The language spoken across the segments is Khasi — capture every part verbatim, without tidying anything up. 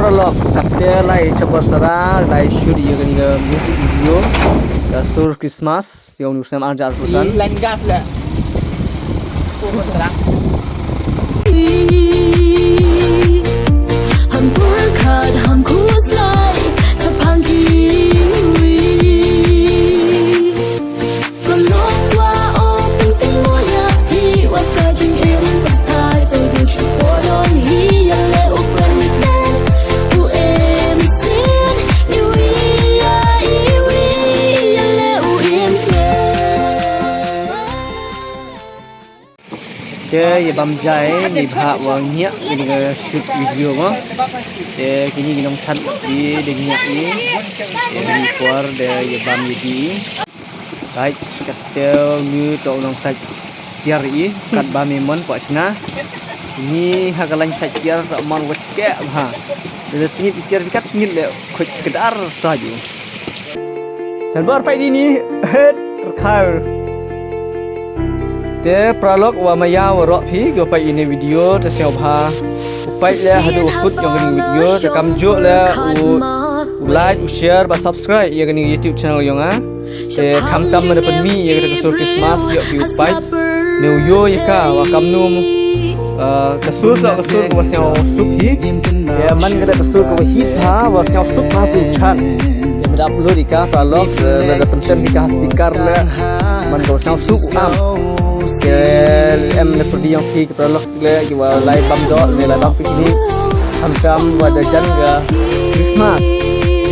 Paralok, katte lai chabar sara, lai shoot ïa kane ka music video ka sur Christmas jong u snem ar hajar arphew san. Line gas la. Te ïa bam jai ni bha wa ngiak ni ka shoot video mo. Te kini ki nongchan ki de ngiak ni. Te ni por de ïa bam ïa di. Right, katte ngi to nong sait tiar i kat ba mi mon pa chna. Ni ha ka lain sait tiar ta man wa chke ha. Lele tingit tiar kat ngit le khoj kedar sa ju. Chan bar pai di ni het rkhar. Te paralok wa maya wa rok phi go pai ini video te sngewbha. U pai le hadu u kut yong ini video te kam jo le u u like u share ba subscribe ïa kani YouTube channel yong nga. Te khamtam mane pynmih ïa kata ka sur Christmas ïa ki u pait. Ne u ïoh ïa ka wa kam num, ah, ka sur sa ka sur ka wa sñiaw suk hi. Te man kata ka sur ka wa hi tha wa sñiaw suk tha phi u chan. Te mada upload ïa ka paralok, eh, lada pyntem ïa ka ha speaker le man ka wa sñiaw suk u am. Te em ne pyrdi yong phi ka paralok. Le ki wa lai bam doh ne lai bam picnic. Khamtam wa da jan ka Christmas.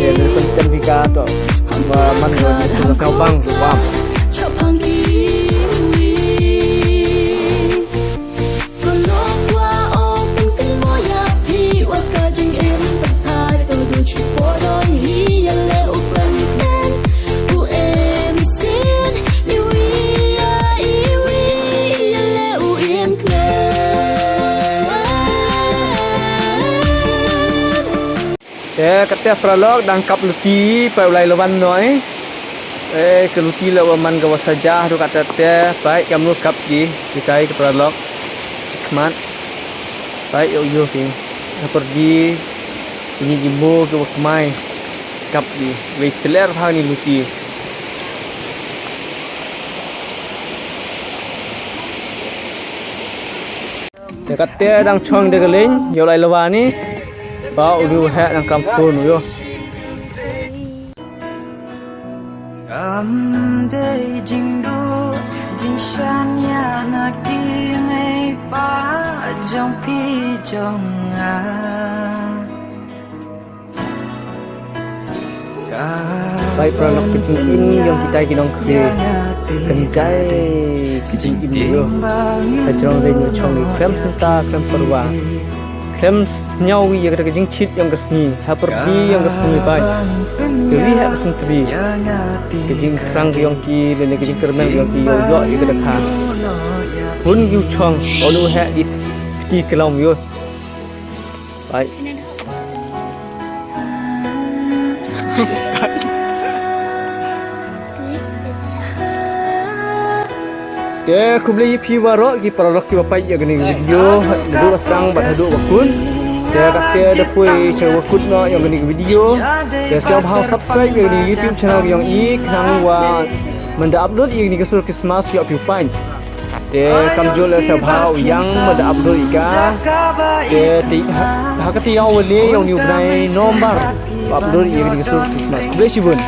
Ye ne pynkem pika to wa man wa ne sung sa bang wa. Te kata paralok dang kap luti pa u lai lawan noi. Eh, ka luti la wa man ka wa saja ru kata te pai kam lu kap ki kitai ka paralok. Chikmat. Pai yo yo ki. Ka perdi ni ki mo ki wa kmai. Kap ki. Wei teler ha ni luti. Te kata dang chong de ka leng, yo lai lawa ni. Ba u lu ha dang kam phone u yo. Kam dei jingdu jingshan ïa na ki mei pa jong phi jong nga. Bai paralok ka jingim yong kita ki nongkri. Kan jai ka jingim yo. Ka jrong dei ni chong ni krem senta krem parwa. Krem sñiaw wi ya ka jingchit yong ka sngi. Ha perdi yong ka sngi bai. Ka wi ha ka sentri. Ka jingkrang yong ki lane ka jingkyrmen yong ki yo yo ya ka dakha. Hun yu chong onu ha di pti kelong yo. Bai. Te khublei ïa phi waroh ki paralok ki wa peit ïa kane ka video, haduh wa sdang bad haduh wa kut. Te kata da poi sha wa kut noh ïa kane ka video. Te sngewbha subscribe ïa kane ka YouTube channel yong i khnang wa mynta upload ïa kane ka sur Christmas ïa phi u peit. Te kamjooh leh sngewbha u ïang mynta upload ïa ka. Te te ha, ha ka te ïaw wa le ïong ni u bnai November upload ïa kane ka sur Christmas. Khublei shibun.